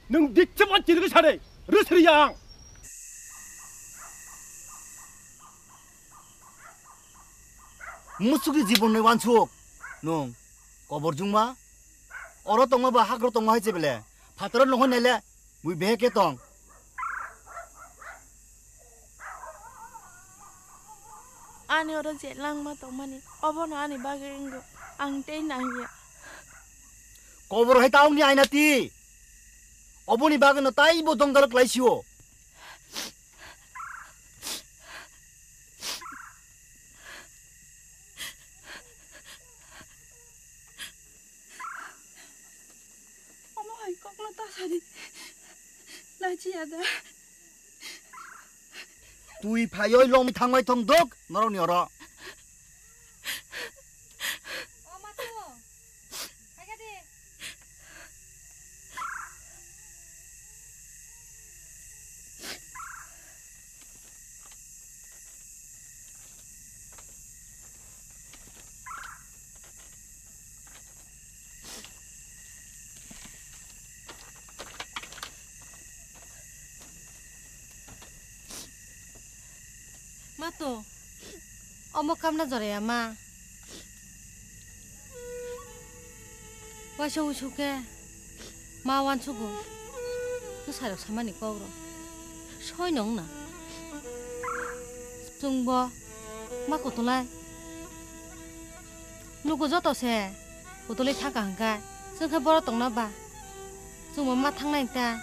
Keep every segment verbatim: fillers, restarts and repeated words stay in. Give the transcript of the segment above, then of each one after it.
Nwng dikchaba chirigwi sare, rwsri yang. Musukni jibon ni wansuk. Nwng kobor jungma. Oro tongma ba hakro tongma hai chebele. Phataro nohoi nele. Bui beheke tong. Ani oro je langma tongmani, obono ani bagwi wngkha, ang tei nangya. Kobor hai ta wngni aina ti. Oboni bagwino taibo dongdalo klaisio. Omo hai kokno ta sadi. Lachiya da. Twi phaioi lom thangbai thong dok norokni oro. Ma to, omo kamna joraya ma. Waisa uisu khe ma uansugo. Bwsarok samani kokrok soi nong na. Chwngbo ma kotolai. Luku joto se kotolai thangka hwnkhe chwng khe boro tongna ba. Chwngbo ma thangnai ta.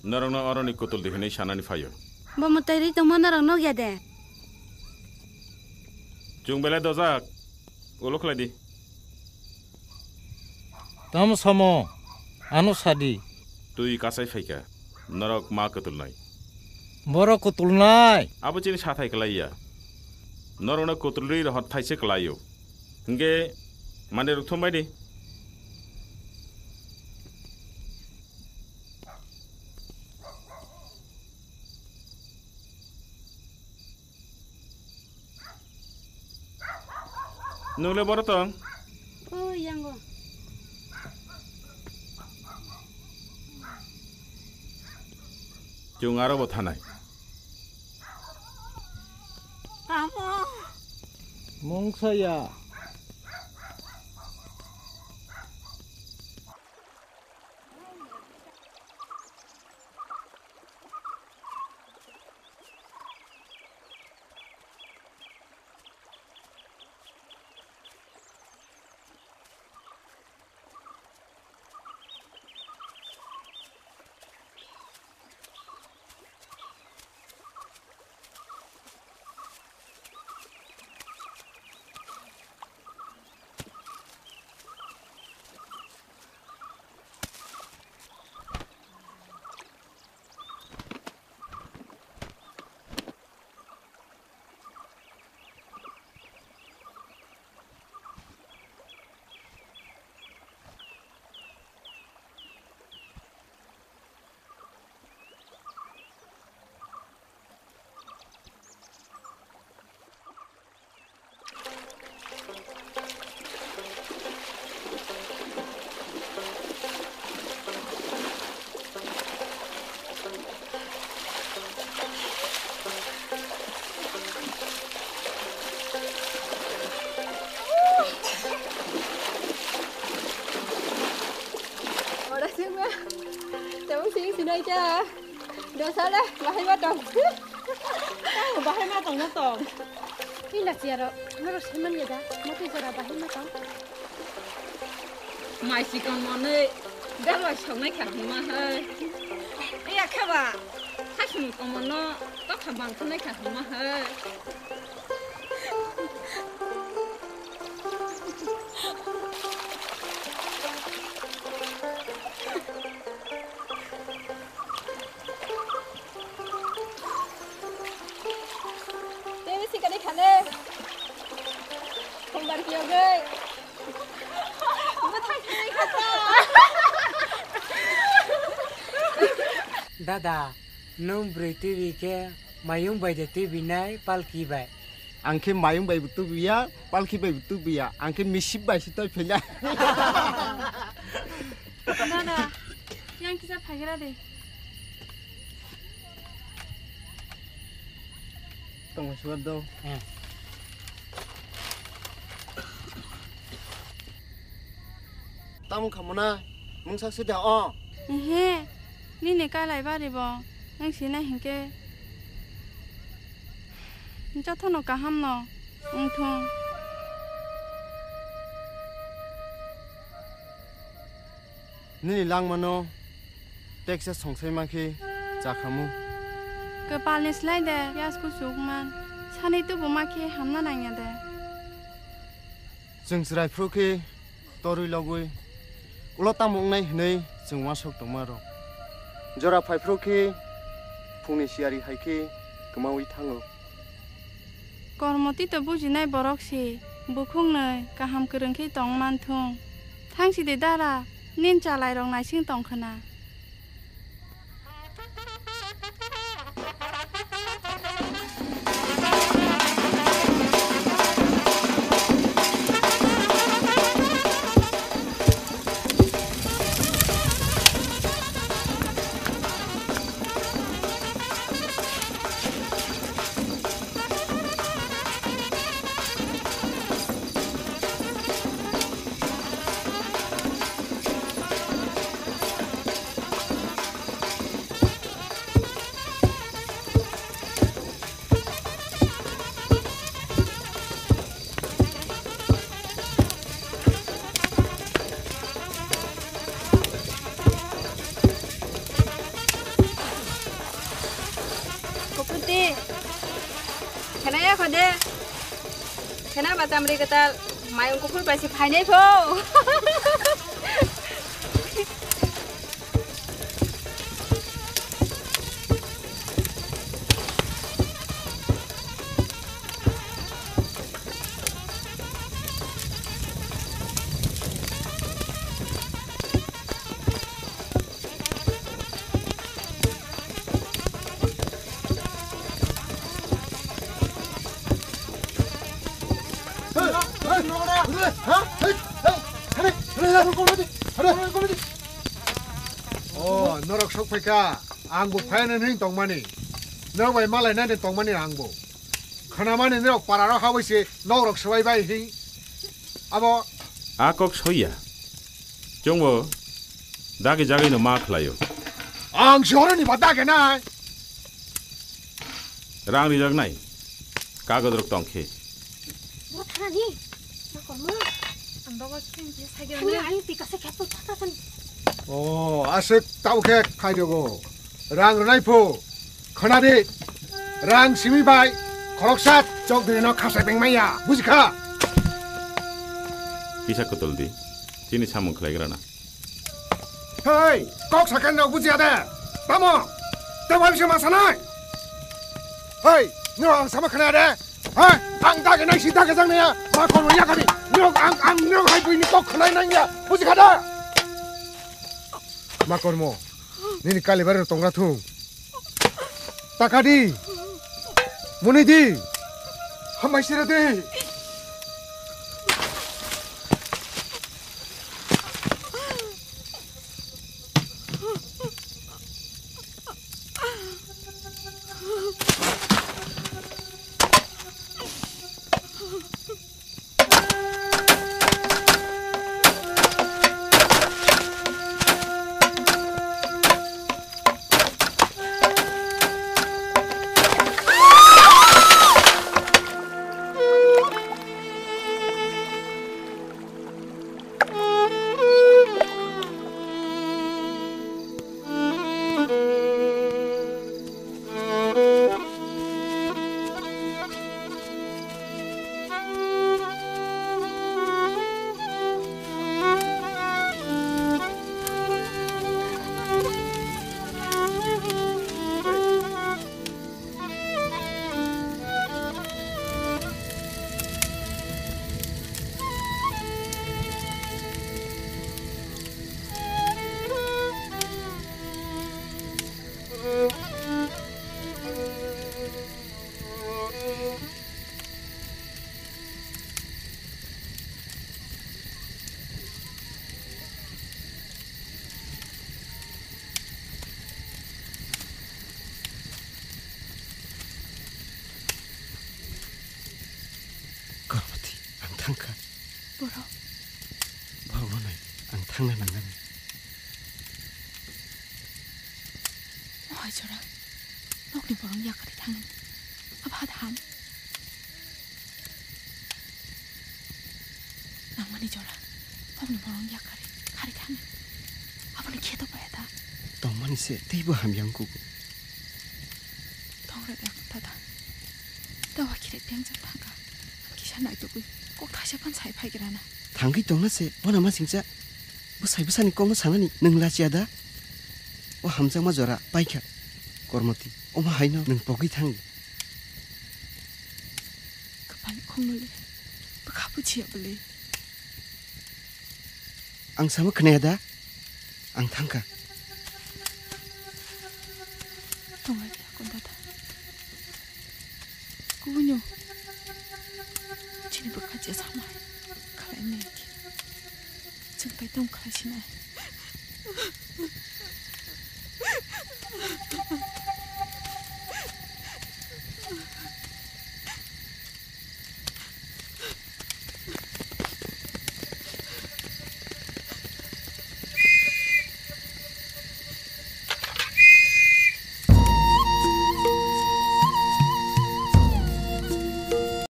Norokno oroni kutul di hwnwi sanani phaio. Bo mwtai rwi tongma norok nukya de? Chwng belai dojak, ulo khlai di. Tamo samo, ano sadi. Twi kasai phaikha, norok ma kutulnai. Borok kutulnai. Abo chini sathai kwlaiya. Norokno kutulwi rohor thaise kwlaio. Hwnkhe mandirok thumbai di. Nwng le boro tong? O, yango. Chwng aro bo thanai. Tamo. Mungsa ya. Ora sima. Tamo sing sinai cha. Dosale, lahai ba tong. Bahai ma tong na tong. Ila siaro, noro seman ya da, mati jora bahai ma tong. Mai sikon monoi, garwa songnai kha hima hai. Iya khe ba, hasung komono, tokha bangkhonai kha hima hai. Tei bisi kani khane. Khumbar kiyogwi. Bwthai kiyogwi khata. Dada, nwng bwrwi twibi khe mayung bai de twibinai palki bai? Ang khe mayung bai bo tubiya, palki bai bo tubiya. Ang khe misip bai se toi phaina. Dada, yang kisa phagira de. Tongma suwar do. Hmm. Tamo khamuna, mungsa sida o. Ehe, nini kalai bari bo, nang sina hinkhe. Jothono kaham no, wngthung. Nini langmano teksa songsai mankhe chakhamu. Kwpalni slai de piyas kuchuk man, sani tubu ma khe hamna nangya de. Chwng chwrai phuru khe torwi logwi ulo tamo wngnai hwnwi chwng uansuk tongma rw. Jora phai phuru khe phungni siyari hai khe kwmawi thango. Kormo tito bujinai borok se, bukhuknwi kaham kwrwng khe tong man thung. Thang sidi dara, nin chalairok naising tong khwna. Kukuti. Khena ya khode. Khena ba chamri kwtal. Mayung kuphur bai se phainai pho. O, norok sok phaikha, ang bo phainani tongmani. Norok bai malainani tongmani ang bo. Khnamani norok pararo habai se norok swbai bai hi. Abo. A kok soiya. Chwngbo dagi jagino ma khlaio. Ang si horoni ba dagi nai. Rang rijak nai. Kagoj rok tong khe. Bo thanani. Ma kormo. Ang dogo sing je sagi. Ani ani pika se khepo thata san. O, aswk tau khe khai dogo. Rang rwnai pho. Khna di. Rang simi bai khoroksa chokdri no khasai beng maya. Buji kha? Kisa kotol di. Chini samung khlai grana. Hei, kok sakhe no bujiya de. Tamo? Tamo bisa ma sanai? Hei, no ang sama khna de. Hei, ang dage nai si dage jang naya. Ma kono ya kami. No ang ang no hai buini kok khlai nang ya. Buji kha da? Ma kormo. Nini kali bare tongra thung. Takadi. Munidi. Hamai sira de. Wngkha. Borok. Borokno nai, ang thangna nangnani. Mohai jora, nokni borok yakarwi thangni. Abo hada ham. Nangmani jora, nokni borok yakarwi kharwi thangni. Aboni kheto paya da. Tongmani se teibo hamya wngkugo. Tongra da, dada. Dawa khirek teng jang thangkha. Kisa naitugwi kok thaisa phan sai phai grana. Thangwi tongna se, bona ma singcha. Bwsai bwsani kokno sanani nwng lachiya da? O hamjakma jora paikha. Kormoti, omo haino nwng pogwi thangdi. Kwpani khongno le, bwkha bujiya bwle. Ang sama khwnaya da? Ang thangkha. Tonglai de akon dada. Kubunyo. Chini bwkha je sama. Khalai ne ki. Chwng pai tong khalai sinai.